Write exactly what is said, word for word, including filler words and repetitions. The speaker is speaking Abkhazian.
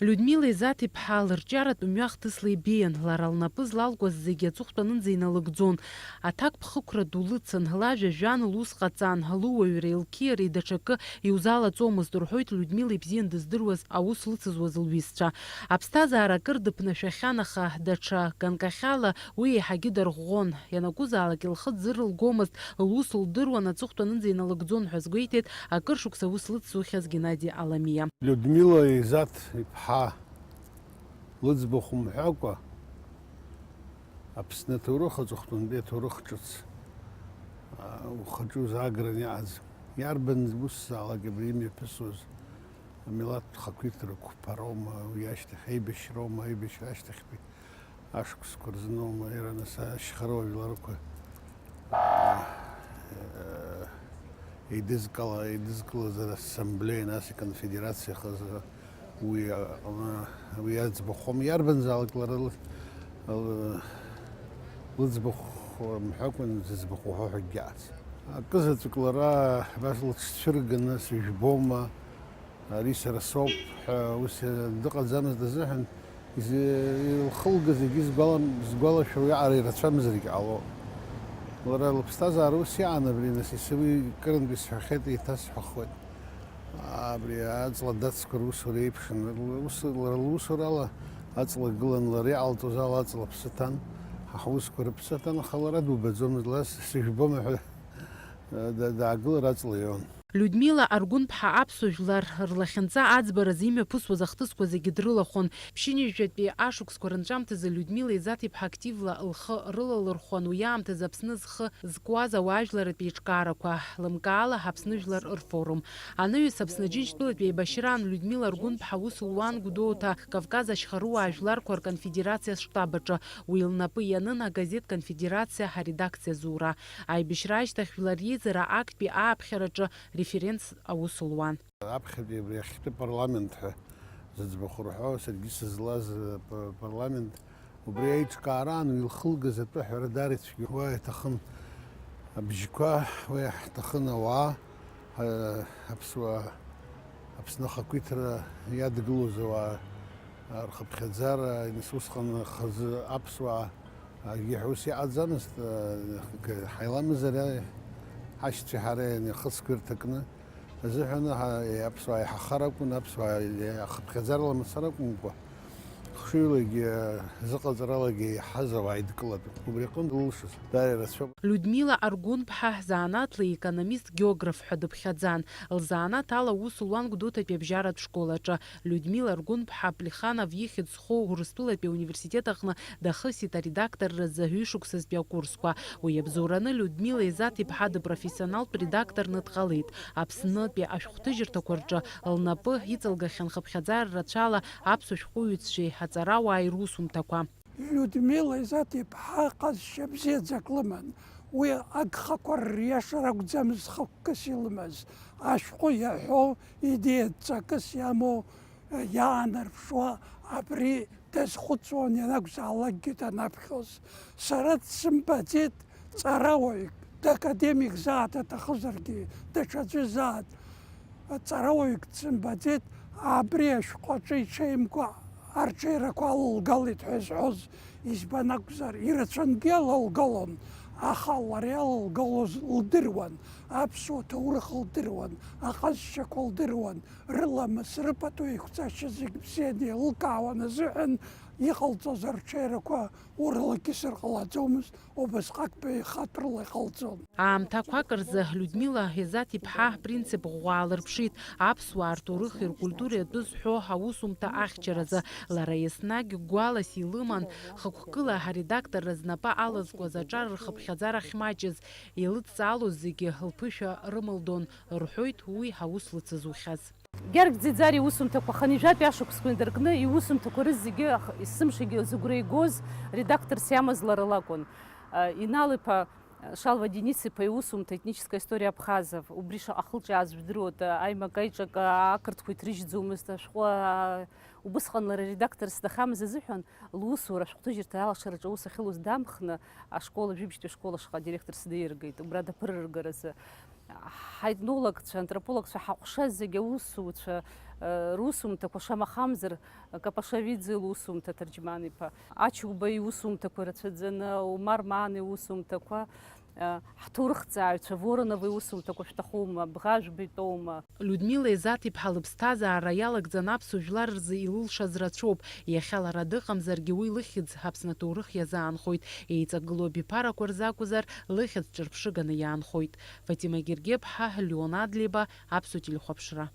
Людмила Изат-иԥҳа лырҿиаратә мҩа хҭысла ибеиан, лара лнапы злалкуаз зегьы аҵыхәтәанынӡа иналыгӡон. Аҭакԥхықәра ду лыцын, лажәа жәан, лус ҟаҵан, лыуаҩреи лқьиареи даҽакы иузалаҵомызт, рҳәоит Людмила ибзиан дыздыруаз аус лыцызуаз лҩызцәа. Аԥсҭазаара акыр дыԥнашәахьан, аха даҽа ганкахьала уи еиҳагьы дарӷәӷәон. Ианакәызаалак лхы дзырылгомызт, лус лдыруан, аҵыхәтәанынӡа иналыгӡон ҳәа азгәеиҭеит акыр шықәса аус лыцзухьаз Геннади Аламиа. Людмила Изат-иԥҳа лыӡбахә мҳәакәа, Аԥсны аҭоурых, аҵыхәтәантәи аҭоурых ҿыц, а, ухаҿы узааграны иҟаӡам. Иарбан усзаалак абри имҩаԥысуаз амилаҭтә хақәиҭра қәԥароума, уи ашьҭахь аибашьроума, аибашьра ашьҭахьтәи ашықәсқәа рзыноума, иара нас ашьхаруа жәларқәа, а, еидызкыла-, еидызкылаз ассамблеиа, нас иконфедерациа хазы, уи аҟны, уи аӡбахә, иарбанзаалак лара лы-, лы-, лыӡбахә мҳәакәан зыӡбахә уҳәо ҳәа акгьы ыҟаӡам. Акы заҵәык лара абас лыҽцәырганы, сыжәбома, ари сара соуп ҳәа ус дыҟаӡамызт азыҳәан, изы-, илхылгаз зегьы згәалам-, згәалашәо уиаҟара ирацәамзаргьы ҟалоит. Лара лыԥсҭазаара ус иаан абри, нас, ес-, уи кырынтә исҳәахьеит, еиҭасҳәахуеит. Абри аҵла дацқәа русура еиԥшын. Ус, лара лусурала аҵла гылан, лара иҟалҵоз ала аҵла аԥсы ҭан, ҳа ҳусқәа рыԥсы ҭан, аха лара дубаӡомызт, лара сыжәбома ҳәа, да-, даагылар аҵла ион. Людмила Аргәынԥҳа аԥсуа жәлар рлахьынҵа аӡбаразы имҩаԥысуаз ахҭысқәа зегьы дрылахәын. Ԥшьынҩажәатәи ашықәсқәа рынҵәамҭазы Людмила Изат-иԥҳа активла лхы рылалырхәуан уи аамҭазы Аԥсны зхы зкуаз ауаажәларратә еиҿкаарақәа, лымкаала Аԥсны жәлар рфорум. Анаҩс Аԥсны Џьынџьтәылатәи еибашьраан Людмила Аргәынԥҳа аус луан Гәдоуҭа Кавказ ашьхаруаа жәларқәа рконфедерациа аштаб аҿы. Уи лнапы ианын агазеҭ Конфедерациа аредакциа зура. Аибашьра ашьҭахь Жәлар реизара актәи ааԥхьараҿы референтс аус луан. Аԥхьатәи абри ахьтәы парламент ҳәа зыӡбахә рҳәо, саргьы сызлаз, э, па-, парламент, убри аиҿкаараан уи илхылгаз атәы аҳәара даара ицәгьоуп. Уа иҭахын абжьқәа, уа иаҳҭахын ауаа, э, аԥсуаа, Аԥсны ахақәиҭра иадгылоз ауаа, э, рхыԥхьаӡара, нас усҟан хазы аԥсуаа, э, егьи ҳәа ус иҟаӡамызт, э, ҳаиламзар, э, ҳашьцәеи ҳареи ахы-цқәа ирҭакны, азыҳәан ҳа-, аԥсуаа еиҳахар акәын, аԥсуаа ахыԥхьаӡарала мацара акәымкәа, хшыҩлагьы, зыҟаҵаралагьы еиҳаз ауаа идкылатәын. Убри аҟынтә лылшоз даара ирацәоуп. Людмила Аргәынԥҳа занааҭла икономист-географ ҳәа дыԥхьаӡан. Лзанааҭ ала аус луан Гәдоуҭатәи абжьаратә школ аҿы. Людмила Аргәынԥҳа Плеханов ихьӡ зхоу Урыстәылатәи ауниверситет аҟны дахысит аредакторразы ҩышықәсазтәи акурсқәа. Уи иабзоураны Людмила Изат-иԥҳа дыпрофессионалтә редакторны дҟалеит. Аԥснытәи ашәҟәҭыжьырҭақәа рҿы лнапы иҵалгахьан хыԥхьаӡара рацәала аԥсуа шәҟәыҩҩцәеи аҵарауааи русумҭақәа. Людмила Изат-иԥҳа ҟазшьа бзиаӡак лыман. Уи агхақәа рриашара акәӡамызт хықәкыс илымаз. Ашәҟәы иаҳәо, идеиатә ҵакыс иамоу, иаанарԥшуа абри дазхәыцуан ианакәзаалакгьы данаԥхьоз. Сара дсымбаӡеит ҵарауаҩык, дакадемик зааҭ аҭахызаргьы, даҽаӡәы зааҭ ҵарауаҩык дсымбаӡеит, абри ашәҟәаҿы иҽеимкәа арҽеирақәа алылгалеит ҳәа зҳәоз, избан акәзар, ирацәангьы алылгалон, аха лара иалылгалоз лдыруан, аԥсуа ҭоурых лдыруан, аҟазшьақәа лдыруан, рыламыс, рыпату еиқәҵашьа зегь бзианы еилылкаауан азыҳәан, иҟалҵоз арҽеирақәа урылакьысыр ҟалаӡомызт, убасҟак баҩхатәрала иҟалҵон. Аамҭақәак рзы Людмила Изат-иԥҳа принцип ӷәӷәа аалырԥшит аԥсуаа рҭоурыхи ркультуреи атәы зҳәо аусумҭа ахьчаразы. Лара еснагь гәалас илыман, хықәкыла аредакторра знапы алазкуаз аҿар рхыԥхьаӡара ахьмаҷыз, илыдҵаалоз зегьы лԥышәа рымылдон, рҳәоит уи аус лыцызухьаз. Георг Ӡиӡариа иусумҭақәа хынҩажәатәи ашықәсқәа инаркны, иусумҭақәа рызегьы ах-, есымшагьы зыгәра игоз редакторс иамаз лара лакәын. Инал-иԥа, Шалва Денис-иԥа иусумҭа «Этническая история абхазов», убри шаҟа ахылҿиааз жәдыруада, аимак-аиҿак ақырҭқәа иҭрыжьӡомызт, ашәҟәы, а, убысҟан лара редакторс дахьамаз азыҳәан, лусура ашәҟәҭыжьырҭа алашараҿы аус ахьылуаз дамхны, ашкол, ажәибжьтәи ашкол ашҟа адиректорс днаиргеит, убра даԥырыргаразы. Ҳаетнологцәа, антропологцәа, ҳаҟәша зегьы аусуцәа, Русумҭақәа, шамахамзар, Капашавиӡе лусумҭа, Ҭарџьман-иԥа, Ачуба иусумҭақәа рацәаӡаны, Умар Маан иусумҭақәа, ҳҭоурыхҭҵааҩцәа, Воронов иусумҭақәа шәҭахума, Бӷажәба итәоума? Людмила Езаҭ-иԥҳа лыԥсҭазаара иалагӡан аԥсуа жәлар рзы илылшаз рацәоуп. Иахьа лара дыҟамзаргьы, уи лыхьӡ Аԥсны аҭоурых иазаанхоит. Еиҵагылоу абиԥарақәа рзы акәзар, лыхьӡ ҿырԥшыганы иаанхоит. Фатима Гергеԥҳа, Леон Адлеиба, Аԥсуа телехәаԥшра.